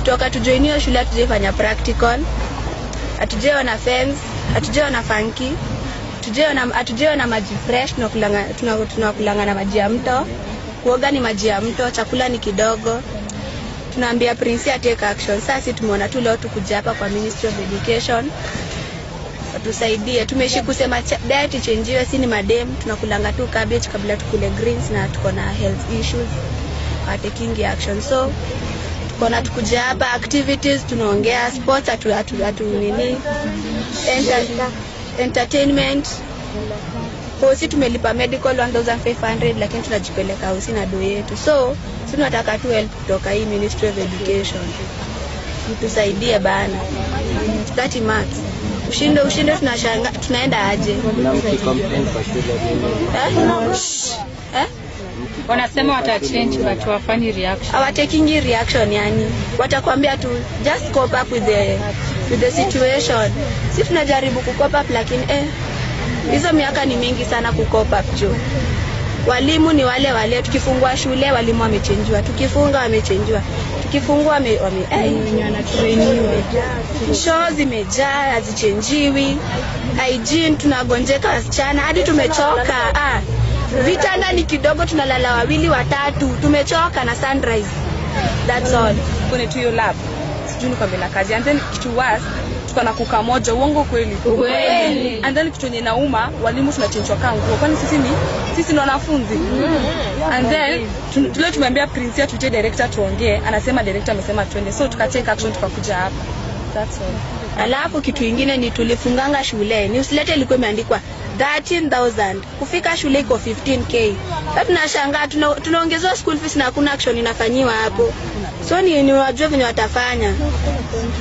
Kutoka tujoin hiyo shule hatujaifanya practical, hatujaona fence, hatujaona fanki, hatujaona maji fresh. Tunakulanga na maji ya mto, kuoga ni maji ya mto, chakula ni kidogo. Tunaambia Prince take action. Sasa sisi tumeona tu leo tukuja hapa kwa Ministry of Education watusaidie. Tumeishi kusema diet ichenjiwe, si ni madem tunakulanga tu cabbage kabla tukule greens na tuko na health issues, taking action. So tuko na tukuja hapa activities, tunaongea sports, hatu nini, entertainment. Hosi tumelipa medical 1500 lakini tunajipeleka hosi na do yetu, so si tunataka tu help kutoka hii Ministry of Education, mtusaidie bana. 30 marks ushinde ushinde, tunashanga tunaenda aje? Na mkicomplain kwa shule nini? Eh? Shh. Eh? Wanasema watachange but hawafanyi reaction. Hawatakingi reaction, yani watakwambia tu just cope up with the situation. Si tunajaribu kucope up, lakini hizo miaka ni mingi sana kucope up juu walimu ni wale wale. Tukifungua shule walimu wamechenjiwa, tukifunga wamechenjiwa, tukifungua wame. Choo zimejaa hazichenjiwi, hygiene tunagonjeka wasichana hadi tumechoka. Ah, vitanda ni kidogo, tunalala wawili watatu, tumechoka na sunrise. That's all. Kwenye tu hiyo lab, sijui nikwambie na kazi. And then kitu worse, tuko na cooker moja. Uongo kweli? Kweli. And then kitu yenye nauma, walimu tunachenjwa kaa nguo. Kwani sisi ni wanafunzi? And then tule tumeambia principal tuite director tuongee, anasema director amesema twende, so tukatake action tukakuja hapa. That's all. Alafu kitu ingine ni tulifunganga shule, newsletter ilikuwa imeandikwa 13,000, kufika shule iko 15K. Sasa tunashangaa tunaongezewa school fees na hakuna action inafanyiwa hapo. So ni wajue venye watafanya.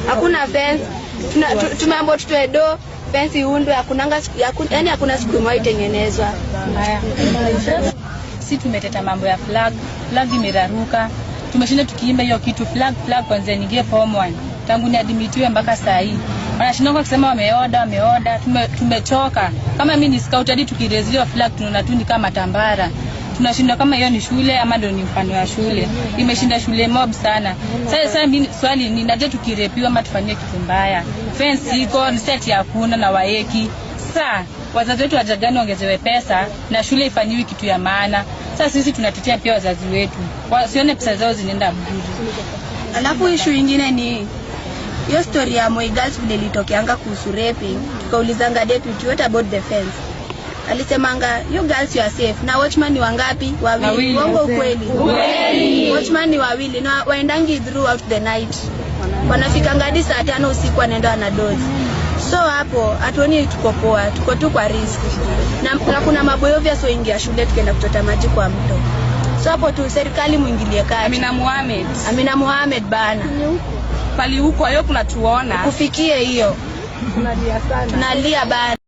Hakuna fence, tumeambiwa tutoe do fence iundwe, hakunanga yani hakuna siku imewahi tengenezwa. Haya. Si tumeteta mambo ya flag, flag imeraruka. Tumeshinda tukiimba hiyo kitu flag flag kwanzia niingie form 1. Tangu niadmitiwe mpaka saa hii. Wanashinda kwa kusema wameoda, wameoda, tumechoka. Kama mimi ni scout, hadi tukireziwa flag tunaona tu ni kama tambara. Tunashinda kama hiyo ni shule ama ndio ni mfano ya shule. Imeshinda shule mob sana. Sasa mimi swali ni naje, tukirepiwa ama tufanyie kitu mbaya? Fence iko, ni set hakuna na waeki. Sasa wazazi wetu haja gani ongezewe pesa na shule ifanyiwi kitu ya maana? Sasa sisi tunatetea pia wazazi wetu wasione pesa zao zinaenda bure. Alafu issue ingine ni hiyo story ya Moi Girls vile ilitokeanga kuhusu raping, tukaulizanga deputy, "What about the fence?" Alisemanga, "You girls, you are safe." Na watchman ni wangapi? Wawili. Wawili. Uongo ukweli? Watchman ni wawili na waendangi throughout the night, wanafikanga hadi saa 5 usiku, wanaenda wanadozi. So hapo hatuoni tuko poa, tuko tu kwa risk na kuna maboy obvious waingia shule tukienda kuchota maji kwa mto. So hapo tu serikali muingilie kati. Amina Mohamed. Amina Mohamed bana. Pali huko hiyo kunatuona. Kufikie hiyo tunalia bana.